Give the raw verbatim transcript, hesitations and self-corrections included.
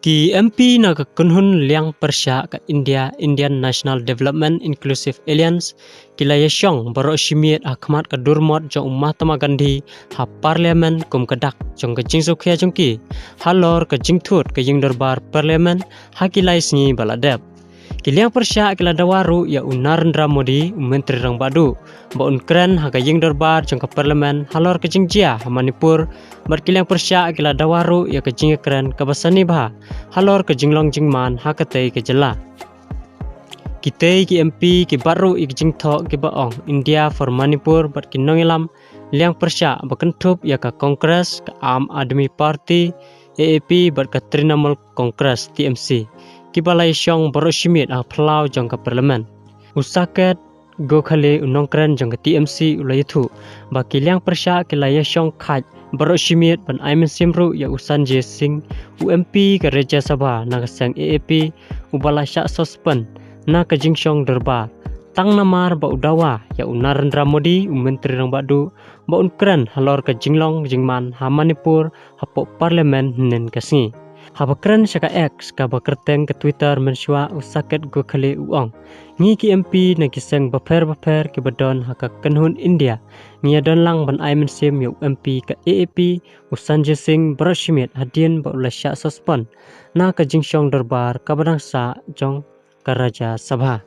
Ki M P na ka kynhun liang pyrshah ka India, Indian National Development Inclusive Alliance, ki la ïashong baroh shimiet ha khmat ka durmot jong u Mahatma Gandhi ha Parliament kum ka dak jong ka jingsngewkhia jong ki halor ka jingthut ka ïing dorbar Parliament ha ki lai sngi ba la dep. Ki liang pyrshah ki la dawa ruh ïa u Narendra Modi, u Myntri Rangbah Duh, ba un kren ha ka ïing dorbar jong ka Parliament halor ka jingjia ha Manipur, bad ki liang pyrshah ki la dawa ruh ïa ka jingïakren kaba sani bha halor ka jinglong jingman ha katei ka jylla. Kitei ki M P ki bat ruh ïa ki jingthoh kiba ong India for Manipur bad ki nongïalam liang pyrshah ba kynthup ïa ka Congress, ka Aam Aadmi Party, A A P, bad ka Trinamool Congress, T M C, kiba la ïashong baroh shimiet ha phyllaw jong ka Parliament. U Saket Gokhale, u nongkren jong ka T M C, u la ïathuh ba ki liang pyrshah ki la ïashong khait baroh shimiet ban ai mynsiem ruh ïa u Sanjay Singh, u M P ka Rajya Sabha na ka seng A A P, uba la shah suspend na ka jingshong dorbar tang namar ba u dawa ïa u Narendra Modi, u Myntri Rangbah Duh, ba un kren halor ka jinglong jingman ha Manipur hapoh Parliament hynnin ka sngi. Haba kren sha ka X, kaba kyrteng ka Twitter mynshuwa, u Saket Gokhale u ong, ngi ki M P na ki seng bapher bapher kiba don ha ka kynhun India, ngi ïadon lang ban ai mynsiem ïa u M P ka A A P, u Sanjay Singh, baroh shimiet hadien ba u la shah suspend na ka jingshong dorbar kaba dang sah jong ka Rajya Sabha.